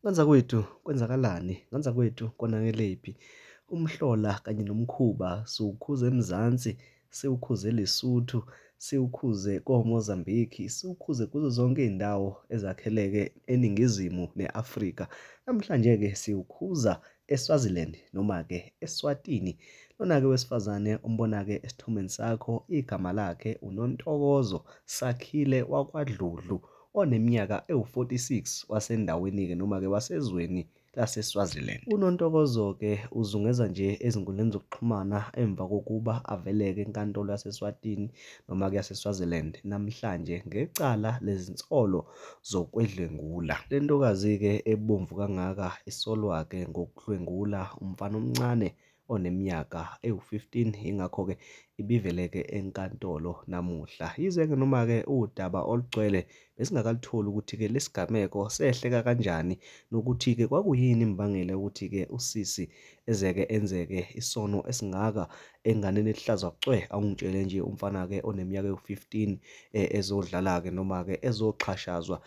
Kwenzakwethu kwenzakalani? Kwenzakwethu konakelephi? Umhlola kanye nomkhuba siwukhuza eMzansi, siwukhuze eLesotho, siwukhuze koMozambique, siwukhuze kuzo zonke iy'ndawo ezakheleke eNingizimu ne-Afrika. Namhlanje-ke siwukhuza eSwaziland noma-ke eSwatini. Lona-ke wesifazane ombona-ke esithombeni sakho igama lakhe uNontokozo Sakhile wakwaDludlu oneminyaka ewu-46 wasendaweni-ke noma-ke wasezweni laseSwaziland. UNontokozo-ke uzungeza nje ezinkundleni zokuxhumana emva kokuba aveleke enkantolo yaseSwatini noma-ke yaseSwaziland namhlanje ngecala lezinsolo zokwedlwengula. Le ntokazi-ke ebomvu kangaka isolwa-ke ngokudlwengula umfana omncane oneminyaka ewu-15 yingakho-ke ibiveleke enkantolo namuhla. Yize-ke noma-ke udaba olugcwele besingakalutholi ukuthi-ke lesigameko sehleka kanjani nokuthi-ke kwakuyini imbangela yokuthi-ke usisi ezeke enzeke isono esingaka enganeni eluhlaza cwe. Awungitshele nje umfana-ke oneminyaka ewu-15 ezodlala-ke noma-ke ezoxhashazwa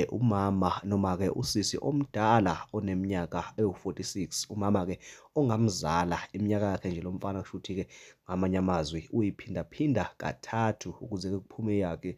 umama noma-ke usisi omdala oneminyaka ewu-46. Umama-ke ongamzala iminyaka yakhe nje lo mfana kusho ukuthi-ke ngamanye amazwi uyiphindaphinda kathathu ukuze-ke kuphume eyakhe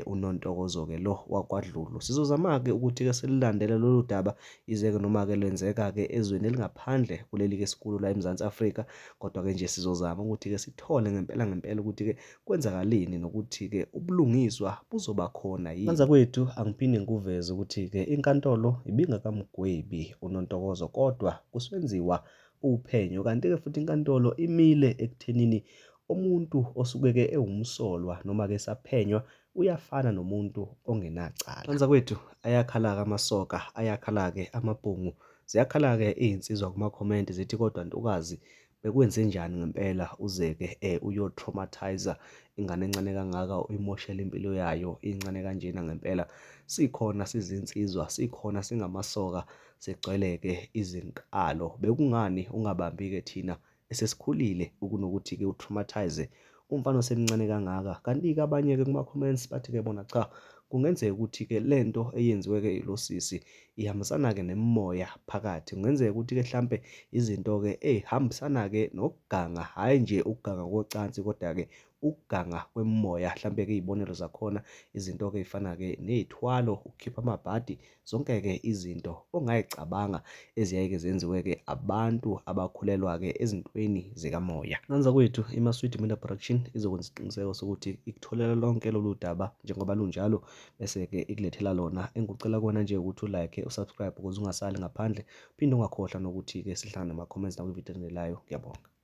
uNontokozo-ke lo wakwaDlulu. Sizozama-ke ukuthi-ke silulandele lolu daba yize-ke noma-ke lwenzeka-ke ezweni elingaphandle kuleli-ke sikulo la eMzansi Afrika, kodwa-ke nje sizozama ukuthi-ke sithole ngempela ngempela ukuthi-ke kwenzakaleni nokuthi-ke ubulungiswa buzoba khona yini. Banzakwethu angiphinde ngikuveze ukuthi-ke inkantolo ibingakamgwebi uNontokozo kodwa kusenziwa uphenyo kanti-ke futhi inkantolo imile ekuthenini umuntu osuke-ke ewumsolwa noma-ke esaphenywa uyafana nomuntu ongenacala. Banzakwethu ayakhala-ke amasoka, ayakhala-ke amabhungu, ziyakhala-ke iy'nsizwa kuma-comment zithi kodwa ntokazi bekwenzenjani ngempela uze-ke uyo-traumatise-a ingane encane kangaka uyimoshele impilo yayo incane kanjena ngempela. Sikhona sizinsizwa, sikhona singamasoka sigcwele-ke izinkalo. Bekungani ungabambi-ke thina esesikhulile ukunokuthi-ke u-traumatise umfana osemncane kangaka? Kanti-ke abanye-ke kuma-comments bathi-ke bona cha, kungenzeka ukuthi-ke le nto eyenziwe-ke ilo sisi ihambisana-ke nemimoya phakathi. Kungenzeka ukuthi-ke hlampe izinto-ke ey'hambisana-ke nokuganga, hhayi nje ukuganga kocansi kodwa-ke ukuganga kwemimoya. Hlampe-ke iy'bonelo zakhona izinto-ke ey'fana-ke ney'thwalo, ukukhipha amabhadi, zonke-ke izinto ongay'cabanga eziyaye-ke zenziwe-ke abantu abakhulelwa-ke ezintweni zikamoya. Nganzakwethu, iMaswidi Media Production izokwenza isiqiniseko sokuthi ikutholela lonke lolu daba njengoba lunjalo bese-ke ikulethela lona. Engikucela kona nje ukuthi u-like, u-subscribe ukuze ungasali ngaphandle. Uphinde ungakhohlwa nokuthi-ke sihlangane nama-comments nakwividiyo elandelayo. Ngiyabonga.